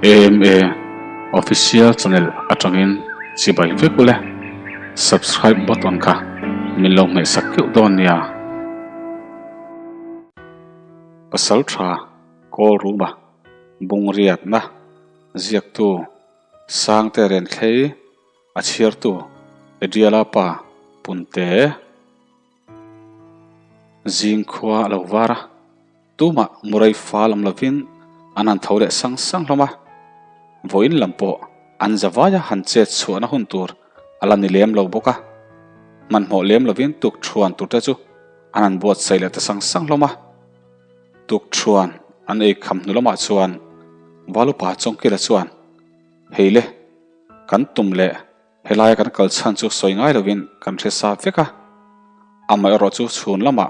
AMA Official Channel atangin chibai vek ule. Subscribe button kha min lo hmehsak keuh dawn nia. Pasal tha Kawl Ruma Bungriatna ziaktu Sangte Renthlei a chhiartu Ediala pa Punte Zing khua a lo var a, tumah Murray fal awm lovin an han tho leh sang sang hlawm a. Vawiin lam pawh an zavaia han chet chhuahna hun tur a la ni lem lo bawk a. Hmanhmawh lem lovin tukthuan turte chu an han buatsaih leh ta sang sang hlawm a. Tukthuan an ei kham hnu lamah chuan Valupa Chawngkila chuan, Hei le, kan tum leh Helaia kan kal chhan chu sawi ngai lovin kan hre sa vek a, amaherawh chu chhun lamah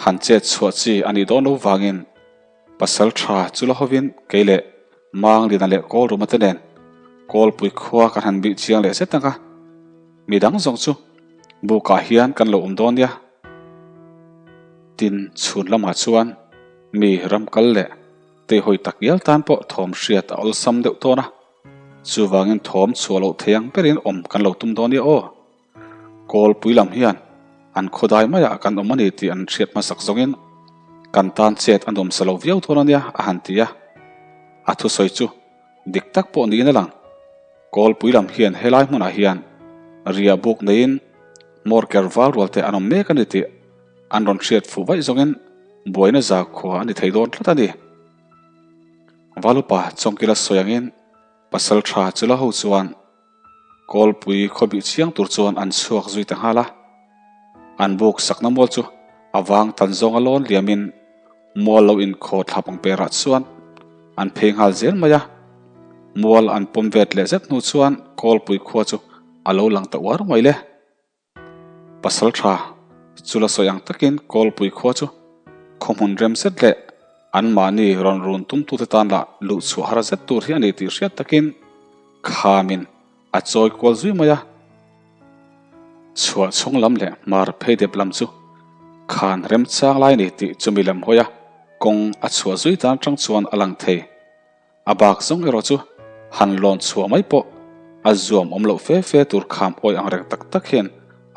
han chet chhuah chi a nih dawn lo vangin pasal tha chu la hovin kei leh Manglina leh Kawlruma te nen Kawlpui khua kan han bih chiang leh zet ang a, midang zawng chu bukah hian kan lo awm dawn nia. Tin, chhun lamah chuan mi ram kal leh teihawi tak ngial tan pawh thawm hriat a awlsam deuh tawn a. Chuvangin thawm chhuah loh thei ang berin awm kan lo tum dawn nia aw. Kawlpui lam hian an khawdai maiah kan awm a ni tih an hriat hmasak zawngin kan tan chet a nuamsa lo viau dawn a nia a han ti a. A thusawi chu dik tak pawh niin a lang. Kawlpui lam hian helai hmunah hian riah buk neiin hmawr ker val rual te an awm mek a ni tih an rawn hriat fuh vaih zawngin buaina zakhua a ni thei dawn tlat a ni. Valupa Chawngkila sawi angin pasal tha chula ho chuan Kawlpui khawbih chiang tur chuan an chhuak zui ta nghal a. An buk sakna mual chu a vang tan zawnga lawn liamin mual lo inkhaw thla pangperah chuan an phei nghal zel mai a. Mual an pawm vet leh zet hnu chuan Kawlpui khua chu a lo lang ta uar mai le. Pasal tha chu la sawi ang takin Kawlpui khua chu khawhmun rem zet leh anmahni rawn run tumtute tan lah luh chhuah har zet tur hi a ni tih hriat takin khamin a chawi kual zui mai a. Chhuah chhung lam leh hmar phei dep lam chu khan remchang lai a ni tih chumi lam hawi a kawng a chhuah zui tan atang chuan a lang thei. A bak zawng erawh chu han lawn chhuah mai pawh a zuam awm loh fe fe tur kham awi ang reng tak tak hian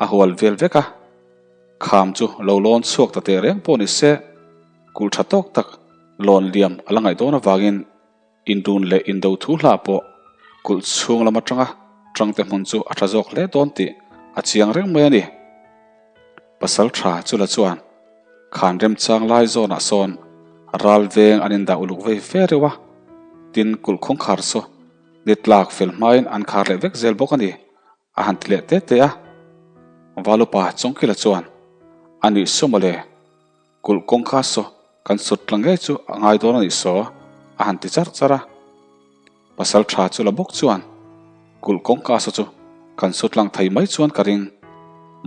a hual vel vek a. Kham chu lo lawn chhuak ta teh reng pawh ni se, kulh tha tawk tak lawn liam a la ngaih dawn avangin indun leh indo thu hlah pawh kulh chhung lam atanga tangte hmun chu a tha zawk hle dawn tih a chiang reng mai a ni. Pasal tha chu la chuan khan remchang lai zawnah sawn ral veng an indah uluk vei fe reuh a, tin kulh khawngkhar saw ni tlak fel hmain an khar leh vek zel bawk a ni, a han ti leh te te a. Valupa Chawngkila chuan, A nih saw mawle, kulh kawngka saw kan sut tla ngei chu a ngai dawn a nih saw, a han ti charh charh a. Pasal tha chu la bawk chuan kulh kawngka saw chu kan sut lang thei mai chuan ka ring.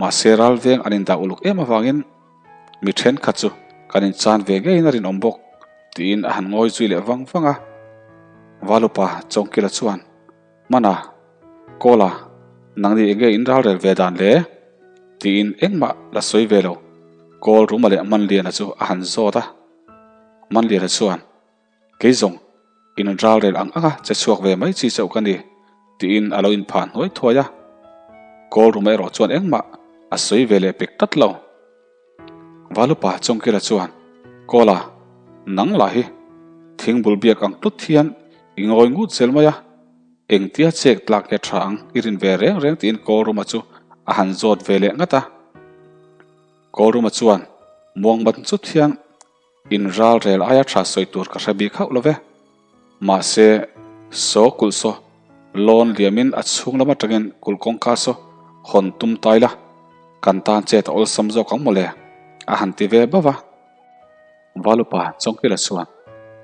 Mahse ral veng an indah uluk em avangin mi thenkhat chu kan inchan ve ngeiin a rinawm bawk tiin a han ngawi zui leh vang vang a. Valupa Chawngkila chuan, Hmana, Kawla, nangni enge in ral rel ve dan le? tiin engmah la sawi ve lo. Kawl Ruma leh Manliana chu a han zawt a. Manliana chuan, Kei zawng, in ral rel ang anga che chhuak ve mai chi chauh ka ni, tiin a lo inphah hnuai thuai a. Kawl Ruma erawh chuan engmah a sawi ve leh pek tlat lo. Valupa Chawngkila chuan, Kawla, nang lah hi thingbul biak ang tlut hian i ngawi ngut zel mai a, engtia chek tlak nge tha ang i rin ve reng reng tiin Kawl Ruma chu a han zawt ve leh ngat a. Kawl Ruma chuan muang ban chut hian, In ral rel aia tha sawi tur ka hre bik hauh lo ve. Mahse, saw kulh saw lawn liamin a chhung lam atangin kulh kawngka saw hawn tum tai la, kan tan chet a awlsam zawk ang mawle, a han ti ve bauh a. Valupa Chawngkila chuan,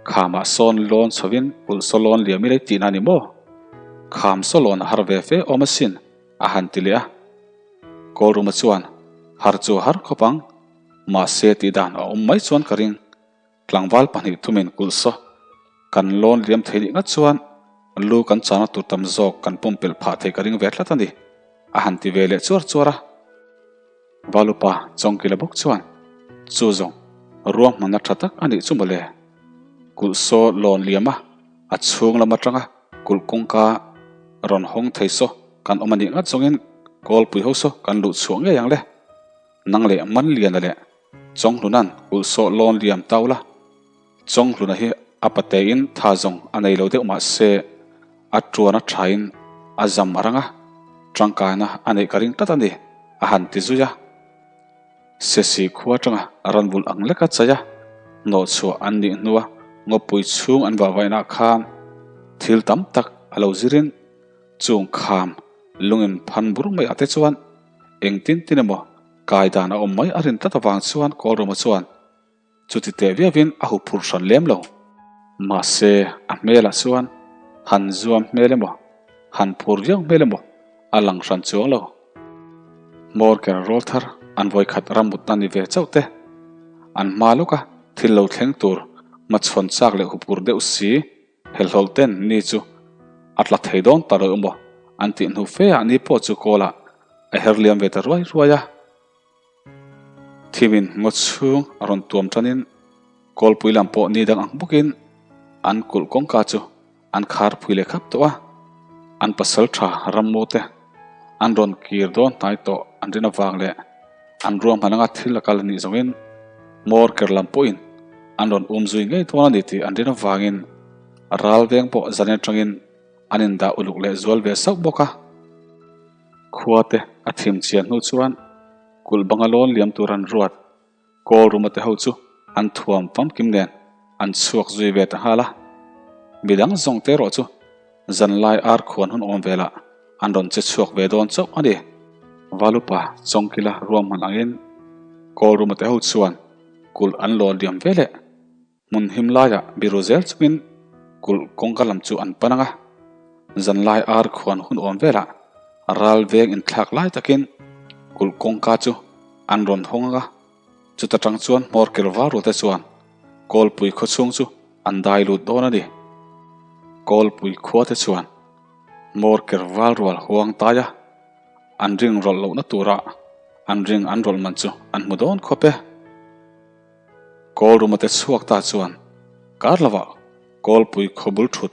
Khamah sawn lawn chhovin kulh saw lawn liam i lei tihna a ni maw? Kham saw lawn a har ve fe awm asin, a han ti leh a. Kawlruma chuan, Har chu a har khawp ang. Mahse tih dan a awm mai chuan ka ring. Tlangval pahnih thumin kulh saw kan lawn liam thei nih ngat chuan lu kan chana tur tam zawk kan pumpelh phah thei ka ring ve tlat a ni, a han ti ve leh chuar chuar a. Valupa Chawngkila bawk chuan, Chu zawng, ruahmanna tha tak a nih chu mawle. Kulh saw lawn liam a. A chhung lam atanga kulh kawngka rawn hawng thei saw kan awm a nih ngat zawngin Kawlpui ho saw kan luh chhuah ngei ang le. Nang leh Manliana leh Chawnghluna'n kulh sawh lawn liam tau la. Chawnghhluna hi a patein tha zawng a nei lo deuh mah se a tuan a thain a zam a rang a, tangkaina a neih ka ring tlat a ni, a han ti zui a. Sesi khua atanga ranvulh ang leka chai a, hnawhchhuah an nih hnua ngawpui chhung an vahvainah khan thil tam tak a lo zirin chung kham lungin phan bur mai ah te chuan engtin tin emaw kai dan a awm mai a rin tlat avang chuan Kawlruma chuan Chuti teh viauin a huphurh hran lem lo. Mahse, a hmelah chuan han zuam hmel emaw, han phur viau hmel emaw a lang hran chuang lo. Hmawr ker rawl thar an vawikhat ramutna ni ve chauh te, an hma lawka thil lo thleng tur hmachhawn chak leh huphurh deuh si helhawlh ten ni chu a tla thei dawn ta lo emaw an tih hnu fe ah ni pawh chu kawlah a her liam ve ta ruai ruai a. Thimin ngaw chhung a rawn tuam tanin Kawlpui lam pawh ni dang ang bawkin an kulh kawngka chu an khar phui leh khap tawh a, an pasal tha rammu te an rawn kir dawn hnai tawh an rin avang leh an ruahman anga thil a kal a nih zawngin hmawr ker lam pawhin an rawn um zui ngei dawn a ni tih an rin avangin ral veng pawh zan atangin an indah uluk leh zual ve sauh bawk a. Khua te a thim chian hnu chuan kulh banga lawn liam tur an ruat. Kawl ruma te ho chu an thuam famkim nen an chhuak zui ve ta nghal a. Midang zawng te erawh chu zanlai ar khuan hun awm velah an rawn che chhuak ve dawn chauh a ni. Valupa Chawngkila ruahman angin Kawl ruma te ho chuan kulh an lawn liam ve leh. Hmun him laiah biru zel chungin kulh kawngka lam chu an pan ang a, zanlai ar khuan hun awm velah ral veng inthlak lai takin kulh kawngka chu an rawn hawng ang a, chuta tang chuan hmawr kel var rualte chuan Kawlpui khaw chhung chu an dai lut dawn a ni. Kawlpui khua te chuan hmawr ker val rual huang tai a, an ring rawlh lohna tura an ring an rawlh man chu an hmu dawn khawp e. Kawl ruma te chhuak ta chuan kar lovah Kawlpui khawbul thut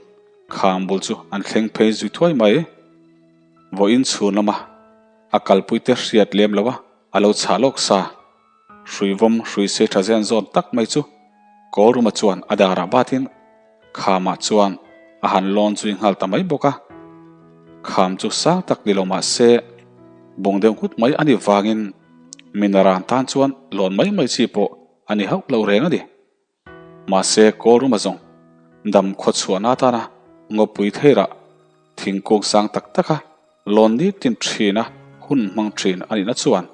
kham bul chu an thleng phei zui thuai mai. Vawiin chhun lama a kalpui te hriat lem lo a, a lo chhah lawk sa. Hruivawm hrui sei tha zen zawn tak mai chu Kawl ruma chuan a darah batin khamah chuan a han lawn zui nghal ta mai bawk a. Kham chu sang tak ni lo mah se bung deuh nghut mai a nih vangin Minaran tan chuan lawn mai mai chi pawh a ni hauh lo reng a ni. Mahse Kawlruma zawng dam khaw chhuahna atana ngawpui theirah thingkung sang tak taka lawn nitin thina hun hmang thin a nihna chuan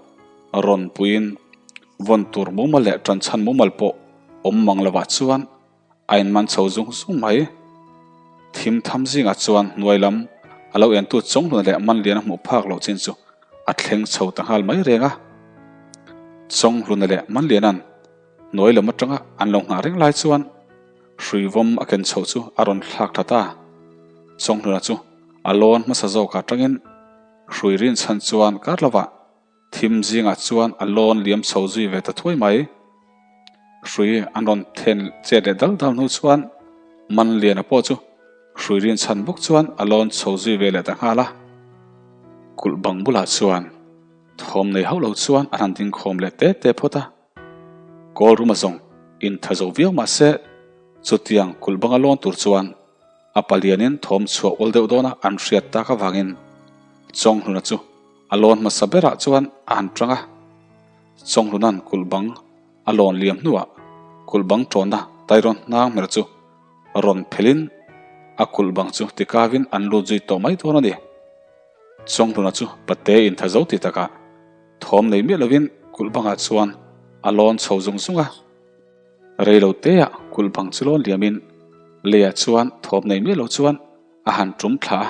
rawn puiin vawn tur mumal leh tanchhan mumal pawh awm mang lovah chuan A inman chho zung zung mai. Thim tham zingah chuan hnuai lam a lo entu Chawnghluna leh Manliana hmuh phak loh chin chu a thleng chho ta nghal mai reng a. Chawnghluna leh Manliana'n hnuai lam atanga an lo nghah reng lai chuan hruivawm a ken chhoh chu a rawn thlak tha ta. Chawnghluna chu a lawn hmasa zawkah atangin hrui rinchhan chuan kar lovah Thim zingah chuan a lawn liam chho zui ve ta thuai mai. Hrui an rawn then chet leh dal dal hnu chuan Manliana pawh chu hrui rinchhan bawk chuan a lawn chho zui ve leh ta nghal a. Kulh bang bulah chuan thawm nei hauh lo chuan an han ding khawm leh te te phawt a. Kawl ruma zawng intha zo viau mah se chutiang kulh banga lawn tur chuan A palianin thawm chhuah ual deuh dawna an hriat tak avangin Chawnghluna chu a lawn hmasa berah chuan a han tang a. Chawngluna'n kulh bang a lawn liam hnuah kulh bang tawnna Tairon hnang hmer chu rawn phelhin a kulh bang chu tikavin an lut zui tawh mai dawn a ni. Chawnghluna chu pate intha zo ti takah thawm nei miah lovin kulh bangah chuan a lawn chho zung zung a. Rei lo teah kulh bang chu lawn liamin leiah chuan thawm nei miah lo chuan a han tum thla a.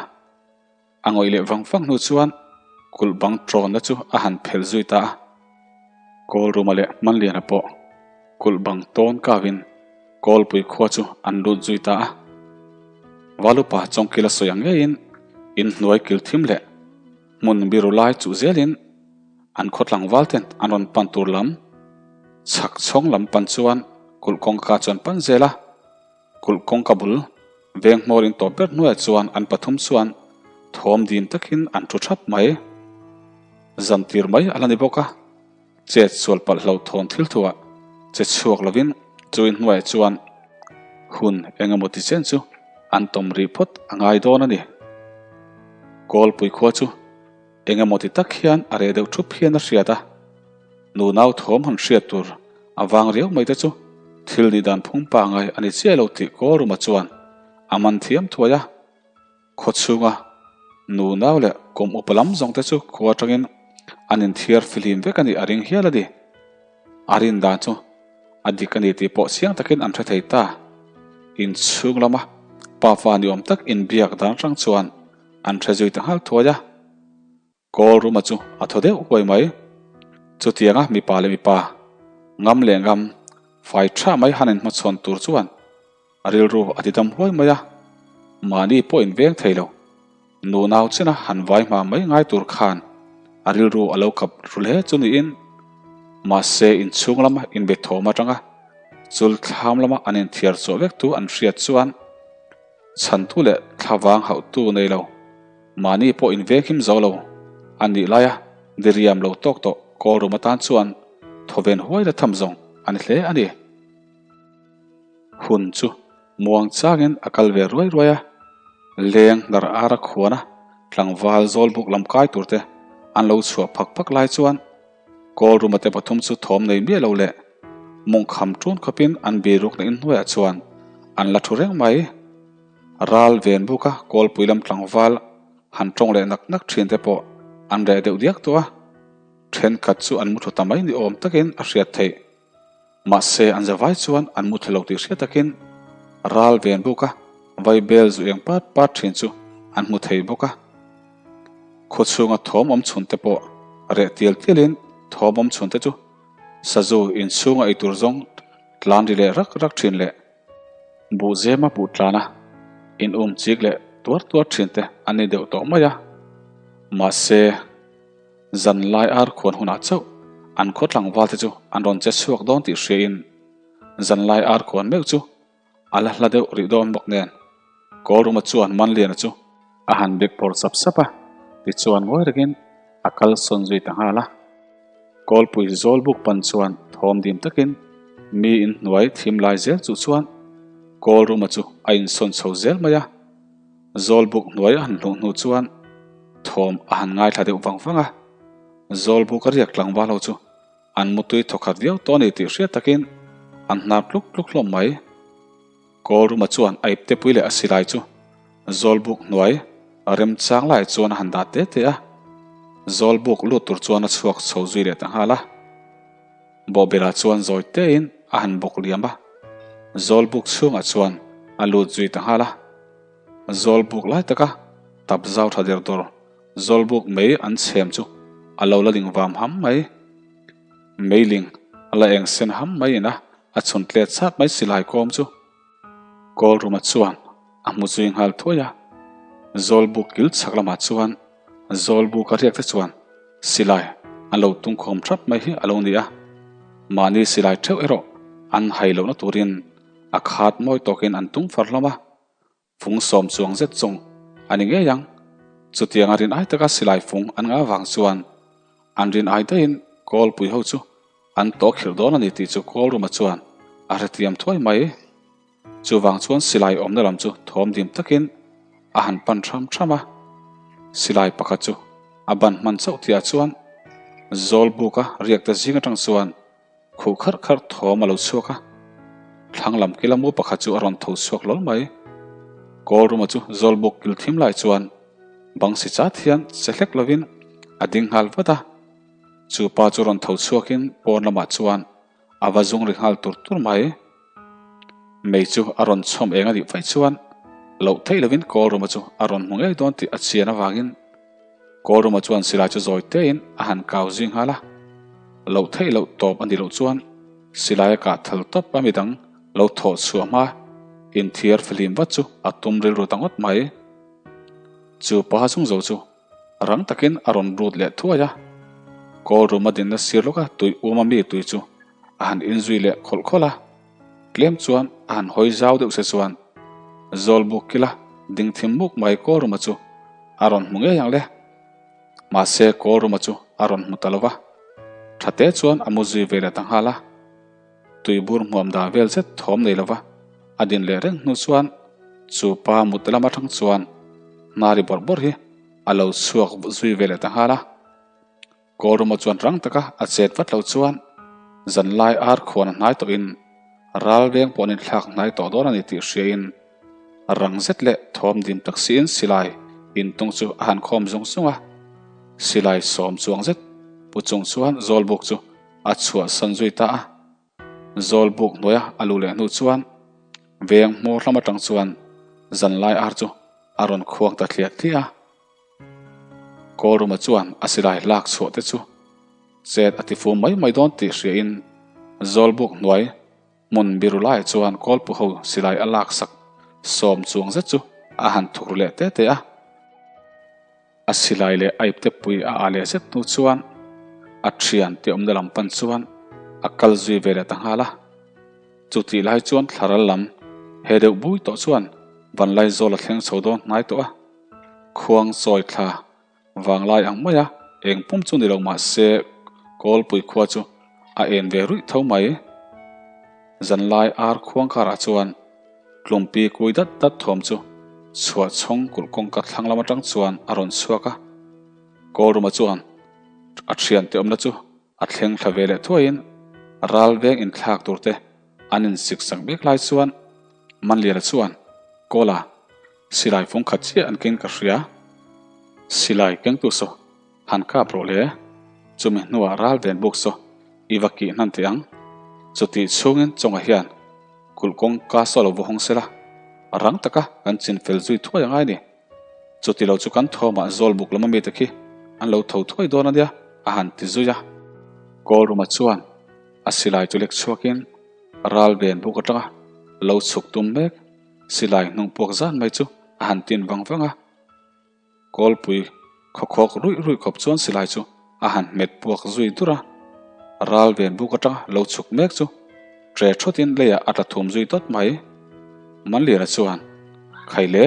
A ngawih leh vang vang hnu chuan kulh bang tawnna chu a han phelh zui ta a. Kawlruma leh Hmanliana pawh kulh bang tawn kavin Kawlpui khua chu an lut zui ta a. Valupa Chawngkila sawi ang ngeiin inhnuai kil thim leh hmun biru lai chuh zelin An khaw tlangval ten an rawn pan tur lam chhak chhawng lam pan chuan kulh kawngka chuan pan zel a, kulh kawngka bul Veng hmawr in tawp ber hnuaiah chuan an pathum chuan thawm dim takin an thu thap mai. Zan tir mai a la ni bawk a, chet sual palh hlo thawn thil thuah che chhuak lovin chu in hnuaiah chuan hun eng emaw ti chen chu an tawm rih phawt a ngai dawn a ni. Kawlpui khua chu eng emaw ti tak hian a reh deuh thup hian a hriat a, nunau thawm han hriat tur a vang riau mai te chu thil nih dan phung pangai a ni chiah lo tih Kawlruma chuan a man thiam thuai a. Khaw chhunga nunau leh kum upa lam zawng te chu khua atangin an inthiar fihlim vek a nih a ring hial a ni. A rin dan chu a dik a ni tih pawh chiang takin an hre thei ta. Inchhung lama pafa ni awm tak inbiak dan atang chuan an hre zui ta nghal thuai a. Kawl ruma chu a thaw deuh huai mai. Chutianga mipa leh mipa, ngam leh ngam, fai tha mai han inhmachhawn tur chuan a rilru a ti dam huai mai a. Mahni pawh inveng thei lo. Nunau chena han vai hma mai ngai tur khan a rilru a lo kap ru hle chu niin. Mahse inchhung lama inbe thawm atanga chul thlam lama an inthiar chhuah vek thu an hriat chuan chhantu leh thlavang hauhtu nei lo. Mahni pawh inveng him zo lo a nih laia diriam lo tawk tawh Kawlrum atan chuan thawven huai la tham zawng a ni hle a ni. Hun chu muang changin a kal ve ruai ruai a, leng hnar ara khuana tlangval zawlbuk lam kai turte an lo chhuah phak phak lai chuan Kawlruma te pathum chu thawm nei miah lo leh mawngkham ṭun khawpin an birukna inhnuaiah chuan an la ṭhu reng mai. Ral ven buk a kawlpui lam tlangval han tawng leh nak nak thin te pawh an reh deuh diak tawh a, thenkhat chu an mu thlu ta mai ni awm takin a hriat theih. Mahse an zavai chuan an mu thlu lo tih hriat takin ral ven buk a vaibel zu eng pat pat thin chu an hmu thei bawk a. Khaw chhunga thawm awm chhun te pawh reh tial tialin thawm awm chhun te chu sazu inchhunga eitur zawng tlan ri leh rak rak thin leh Buh zema buh tlana in um chik leh tuar tuar thin te an ni deuh tawh mai a. Mahse, zan lai ar khuan hunah chauh an khaw tlangval te chu an rawn che chhuak dawn tih hriain zan lai ar khuan meuh chu a la hla deuh rih dawn bawk nen Kawlruma chuan Manliana chu a han bek pawr sap sap a, tichuan ngawi rengin a kal sawn zui ta nghal a. Kawlpui zawl buk pan chuan thawm dim takin mi inhnuai thim lai zel chuh chuan Kawlruma chu a insawn chho zel mai a. Zawl buk hnuai a han hluh hnu chuan thawm a han ngaithla deuh vang vang a. Zawl buk a riak tlangval ho chu an mutui thawkhat viau tawh a ni tih hriat takin an hnar tluk tluk hlawm mai. Kawlruma chuan a iptepui leh a silai chu Zawlbuk hnuai remchang laiah chuan a han dah te te a, Zawlbuk lut tur chuan a chhuak chho zui leh ta nghal a. Bawhbelah chuan zawi tein a han bawk liam a, Zawlbuk chhungah chuan a lut zui ta nghal a. Zawlbuk lai taka tap zau tha der dawr Zawlbuk mei an chhem chu a lo la ling vam ham mai. Meiling a la eng sen ham mai in a a chhun tlet chat mai silai kawm chu. Kawlruma chuan a hmu zui nghal thuai a, Zawlbuk kil chhak lamah chuan Zawlbuka riak te chuan silai an lo tung khawm thap mai hi a lo ni a, mahni silai theuh erawh an hai lohna turin a khat mawi tawkin an tung far hlawm a. Fung sawm chuang zet zawng a ni ngei ang. Chutianga rin ai taka silai fung an ngah vang chuan an rin ai daihin Kawlpui ho chu an tawh khirh dawn a ni tih chu Kawlruma chuan a hrethiam thuai mai. Chuvang chuan silai awmna lam chu thawm dim takin a han pan tham tham a. Silai pakhat chu a ban hman chauh tihah chuan Zawlbuka riakte zing atang chuan Khuh kharh kharh thawm a lo chhuak a, thlang lam kila mu pakhat chu a rawn tho chhuak hlawl mai. Kawlruma chu Zawlbuk kil thim lai chuan bang si chat hian che hlek lovin a ding nghal vat a. Chu pa chu rawn tho chhuakin pawn lamah chuan a va zung ri nghal tur tur mai. Mei chu a rawn chhawm eng a nih vaih chuan loh theih lovin Kawlruma chu a rawn hmu ngei dawn tih a chian avangin Kawlruma chuan silai chu zawi tein a han kau zui nghal a, loh theih loh tawp a nih loh chuan silai a kah thal tawp a midang lo thawh chhuah hma inthiar fihlim vat chu a tum rilru ta ngawt mai. Chu pa chung zo chu rang takin a rawn rut leh thuai a, Kawlruma dinna sir lawka tui uma mi tui chu a han inzui leh khawlh khawlh a, tlem chuan a han hawi zau deuh se chuan. Zawlbuk kila ding thim muk mai Kawlruma chu a rawn hmu ngei ang le. Mahse Kawlruma chu a rawn hmu ta lo va, Thate chuan a mu zui ve leh ta nghal a. Tuibur hmuam dan vel zet thawm nei lova a din leh reng hnu chuan chu pa mut lam atang chuan hnari bawrh bawrh hi a lo chhuak zui ve leh ta nghal a. Kawlruma chuan rang taka a chet vat loh chuan zanlai ar khuan a hnai tawhin ral veng pawh an inthlak hnai tawh dawn a ni tih hriain rang zet leh thawm dim tak siin silai intung chu a han khawm zung zung a. Silai sawm chuang zet pu chung chuan Zawlbuk chu A chhuahsan zui ta a, Zawlbuk hnuaia a luh leh hnu chuan veng hmawr hlam atang chuan zanlai ar chu a rawn khuang ta thliah thliah a. Kawlruma chuan a silai lak chhuah te chu chet a tifum mai mai dawn tih hriain Zawlbuk hnuai hmun biru laiah chuan Kawlpu ho silai a laksak sawm chuang zet chu a han thuk ru leh te te a. A silai leh a ipte pui a ah leh zet hnu chuan a thian te awmna lam pan chuan a kal zui ve leh ta nghal a. Chutih lai chuan thlaral lam he deuh bui tawh chuan Vanlaizawl a thleng chho dawn hnai tawh a. Khuang chawi thla vanglai ang maia eng pum chu ni lo mah se Kawlpui khua chu a en ve ruih tho mai. Zanlai ar khuang karah chuan Tlumpi kui dat dat thawm chu chhuah chhawng kulh kawngka thlang lam atang chuan a rawn chhuak a. Kawlruma chuan a thiante awmna chu a thleng thla ve leh thuaiin ral veng inthlak tur te an insik sak mek lai chuan Manliana chuan Kawla silai fung khat chiah an keng ka hria. Silai kengtu saw Han kap rawh le, chumi hnuah ral ven buk saw i va kih hnan teh ang. Chutih chhungin chawngah hian kulh kawngka saw lo va hawng sela, rang taka kan chin fel zui thuai angai ni. Chuti lo chu kan thawmah zawl buk lam ami te khi an lo tho thuai dawn ania a han ti zui a. Kawlruma chuan a silai chu lek chhuakin ral ven buk atanga lo chhuk tum mek silai hnung puak zan mai chu a han tin vang vang a. Kawlpui khawkhawk ruih ruih khawp chuan silai chu a han hmet puak zui dur a, ral ven buk atanga lo chhuk mek chu tre thawtin leiah a tla thum zui dawt mai. Manliana chuan, Khai le!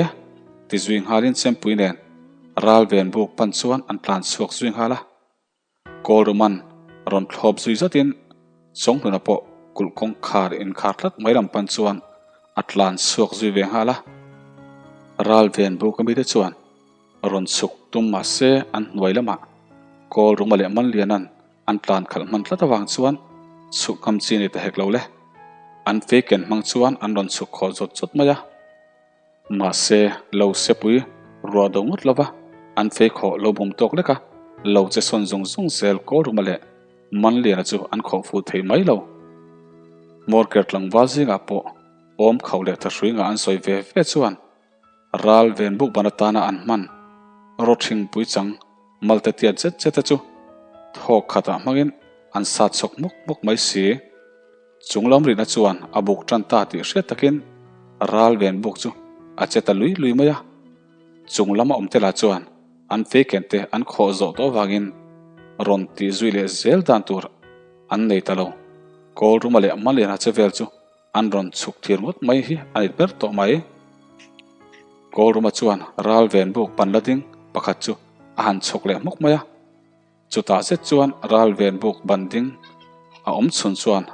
ti zui nghalin Chempui nen ral ven buk pan chuan an tlan chhuak zui nghal a. Kawlruman rawn thlawp zui zatin Chawnghnuna pawh kulh kawngkhar inkhar tlat mai lam pan chuan a tlan chhuak zui ve nghal a. Ral ven buk ami te chuan rawn chhuk tum mah se an hnuai lamah Kawlruma leh Manliana'n an tlan khalh hman tlat avang chuan chhuk ngam chi ni ta hek lo le. An fei ken hmang chuan an rawn chhuk khawh zawt zawt mai a. Mahse, lo sepui ruah do ngawt lova, an fei khawh lo bum tawk lek a, lo che sawn zung zung zel Kawlruma leh Manliana chu an khawh fuh thei mai lo. Morker tlangval zingah pawh awm khauh leh thahrui ngah an sawi ve ve chuan ral ven buk ban atana an hman rawthing puichang malte tiat zet zet te chu thawk khatah hmangin an sat chhawk hmuk hmuk mai si. Chung lam rihna chuan a buk tan ta tih hriat takin ral ven buk chu a che ta lui lui mai a. Chung lama awm te lah chuan an feiken te an khawh zawh tawh avangin rawn tih zui leh zel dan tur an nei ta lo. Kawlruma leh Maliana che vel chu an rawn chhuk thir ngawt mai hi a ni ber tawh mai. Kawlruma chuan ral ven buk pan la ding pakhat chu a han chhawk leh hmawk mai a. Chutah zet chuan ral ven buk ban ding a awm chhun chuan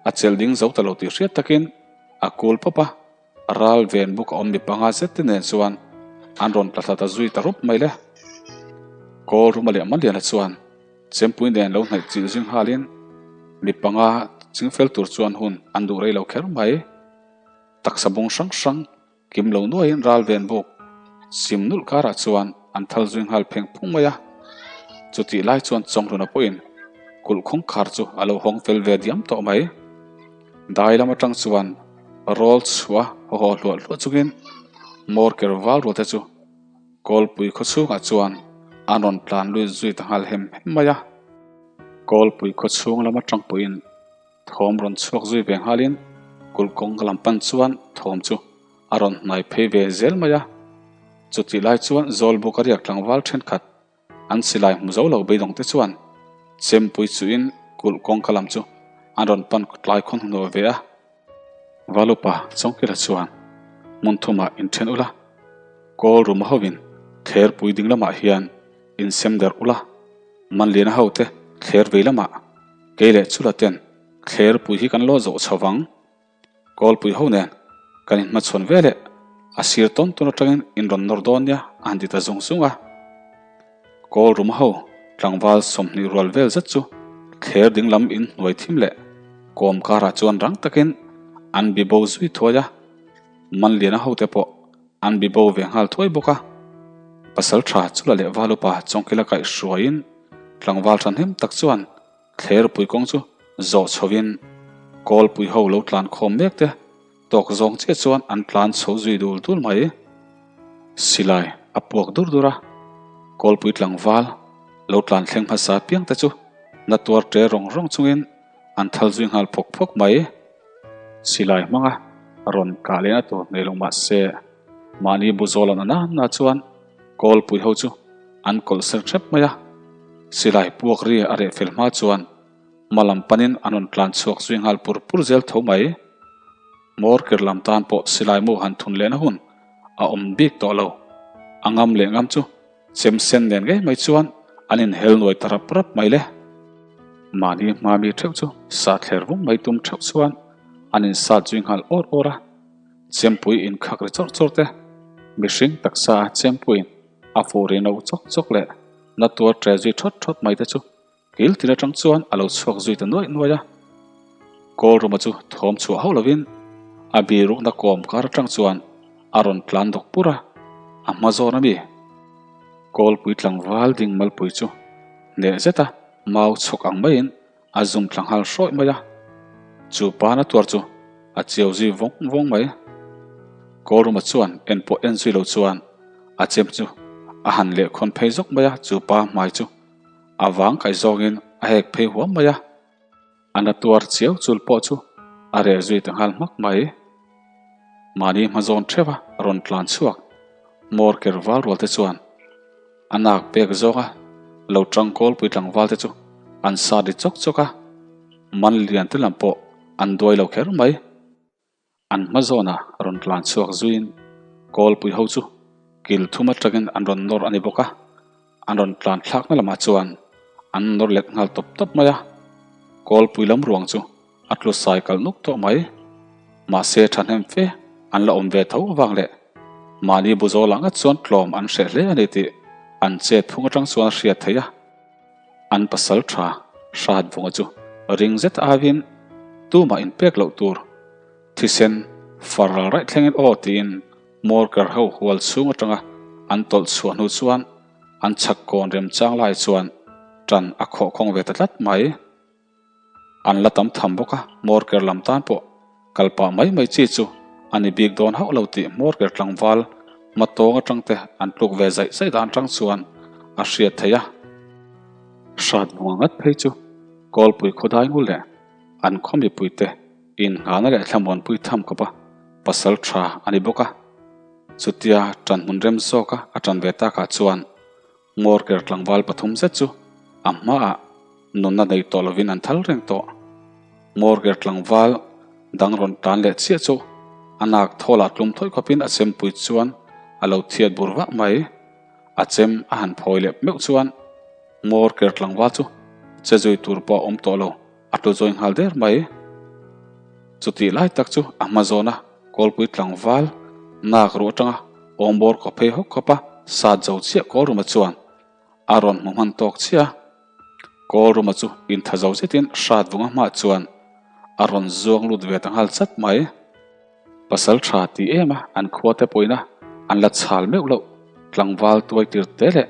a chelh ding zo ta lo tih hriat takin a kul pawp a, ral ven buk a awm mi panga zet te nen chuan an rawn tla thla ta zui ta rup mai le. Kawlruma leh Maliana chuan chempui nen lo hnaih chilh zing nghalin mi panga chingfel tur chuan hun an duh rei lo kher mai. Taksa bung hrang hrang Kim lo nuaiin ral ven buk sim nulh karah chuan an thal zui nghal pheng phung mai a. Chutih lai chuan Chawnghluna pawhin kulh khawngkhar chu a lo hawng fel ve diam tawh mai. Dai lam atang chuan rawl chhuah haw haw hluah hluah chungin Morker val rual te chu Kawlpui khaw chhungah chuan an rawn tlan lut zui ta nghal hem hem mai a. Kawlpui khaw chhung lam atang pawhin Thawm rawn chhuak zui ve nghalin kulh kawng ka lam pan chuan thawm chu a rawn hnai phei ve zel mai a. Chutih lai chuan Zawlbuk a riak tlangval thenkhat an silai hmu zo lo beidawng te chuan chempui chuhin kulh kawngka lam chu an rawn pan tlai khawn hnuah ve a. Valupa Chawngkila chuan. Hmun thumah inthen ula, Kawl ruma hovin thlerpui ding lamah hian insem derh ula, Manliana hote thler vei lamah kei leh Chula ten thlerpui hi kan lo zawh chho vang. Kawlpui ho nen kan inhmachhawn ve leh a sir tawn tawn atangin in rawn nawr dawn nia a han ti ta zung zung a. Kawl ruma ho tlangval 20 rual vel zet chu thler ding lam in hnuai thim leh kawm karah chuan rang takin an bibo zui thuai a. Manliana hote pawh an bibo ve nghal thuai bawk a. Pasal tha Chula leh Valupa Chawngkila kaihhruaiin tlangval thahnem tak chuan Thlerpui kawng chu zawh chhovin Kawlpui ho lo tlan khawm mek te tawk zawng chiah chuan an tlan chho zui dul dul mai. Silai a puak dur dur a, Kawlpui tlangval lo tlan thleng hmasa piang te chu na tuar ṭe rawng rawng chungin an thal zui nghal phawk phawk mai. Silai hmanga rawn kah lehna tur nei lo mah se mahni bu zawl an an na chuan Kawlpui ho chu an kawlh ser hrep mai a, silai puak ri a reh fel hma chuan hma lam panin an rawn tlan chhuak zui nghal pur pur zel tho mai. Hmawr ker lam tan pawh silai mu han thun lehna hun a awm bik tawh lo. A ngam leh ngam chu chem sen nen ngei mai chuan an inhel nuai ta rap rap mai le. Mahni hma mi theuh chu sa thler vung mai tum theuh chuan an insat zui nghal awr awr a. Chempui inkhak ri chawrh chawrh te, mihring taksa a chempuiin a fuh ri no chawk chawk leh na tuar ṭe zui ṭhawt ṭhawt mai te chu kil tin aṭang chuan a lo chhuak zui ta nuaih nuaih a. Kawlruma chu thawm chhuah hauh lovin a birukna kawm kar aṭang chuan a rawn tlan dawk pur a, a hma zawn a mi? Kawlpui tlangval ding malpui chu hneh zeta mau chhawk ang maiin A zum thla nghal hrawih mai a, chu pa na tuar chu a chiau zui vawng vawng mai. Kawlruma chuan en pawh en zui lo chuan a chem chu a han leh khawn phei zawk mai a, chu pa hmai chu a vang kaih zawngin a hek phei huam mai a, a na tuar chiau chul pawh chu a reh zui ta nghal hmak mai. Mahni hma zawn theuh a rawn tlan chhuak hmawr ker val rual te chuan A nak pek zawnga lo tang kawlpui tlangval te chu an sa ri chawk chawk a, man lian te lam pawh an duai lo kher mai. An hma zawna rawn tlan chhuak zuiin kawlpui ho chu kil thum atangin an rawn nawr a ni bawk a, an rawn tlan thlakna lamah chuan an nawr let nghal tawp tawp mai a, kawlpui lam ruang chu A tlu sai kalh nuk tawh mai. Mahse thahnem fe an la awm ve tho avang leh mahni bu zawlah ngat chuan tlawm an hreh hle a ni tih an chet phung atang chuan a hriat theih a. An pasal tha hrat vunga chu ring zet aiin tumah inpek loh tur thisen far ral raih thlengin aw tiin Morker ho hual chhung atanga an tawlh chhuah hnu chuan an chhak kawn remchang lai chuan tan a khawh khawng ve ta tlat mai. An la tam tham bawk a, Morker lam tan pawh kal pah mai mai chi chu a ni bik dawn hauh lo tih Morker tlangval hma tawng atang te an tluk ve zaih zaih dan atang chuan a hriat theih a. Hrat vunga ngat phei chu Kawlpui khawdai ngul leh an khaw mipui te innghahna leh thlamuanpui tham khawpa pasal tha a ni bawk a. Chutia tanhmun rem zawka a tan ve takah chuan Morker tlangval pathum zet chu a hmaah nunna nei tawh lovin an thal reng tawh. Morker tlangval dang rawn tan leh chiah chu a nak thawlah tlum thawih khawpin a chempui chuan a lo thiat bur vah mai. A chem a han phawi leh meuh chuan Morker tlangval chu che zui tur pawh a awm tawh lo, a tlu zawi nghal der mai. Chutih lai tak chu a hma zawna Kawlpui tlangval nak ruh atanga awmbawr kaw phei hawk khawp a sat zo chiah Kawlruma chuan a rawn hmu hman tawk chiah a. Kawlruma chu intha zo zetin hrat vunga hmah chuan a rawn zuang lut ve ta nghal chat mai. Pasal tha ti em a an khua te pawhin a an la chhal meuh loh tlangval tuai tir te leh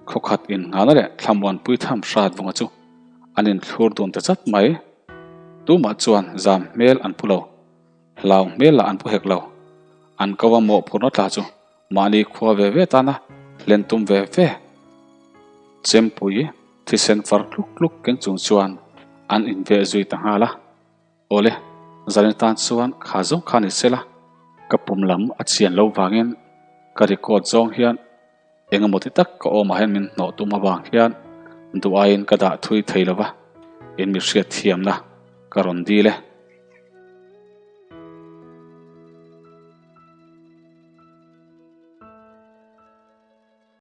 khawkhat innghana leh thlamuanpui tham hrat vunga chu an inthlur dun ta chat mai. Tumah chuan zam hmel an pu lo. Hlau hmel lah an pu hek lo. An ko a mawhphurhna tla chu mahni khua ve ve tana hlen tum ve ve. Chempui thisen far tluk tluk keng chung chuan an inveh zui ta nghal a. Awle, zanin tan chuan kha zawng kha ni sela, ka pum lam a chian lo vangin ka record zawng hian engemaw ti tak ka awmah hian min hnawh tum avang hian duh aiin ka dah thui thei lova, in mi hriatthiamna ka rawn dil e.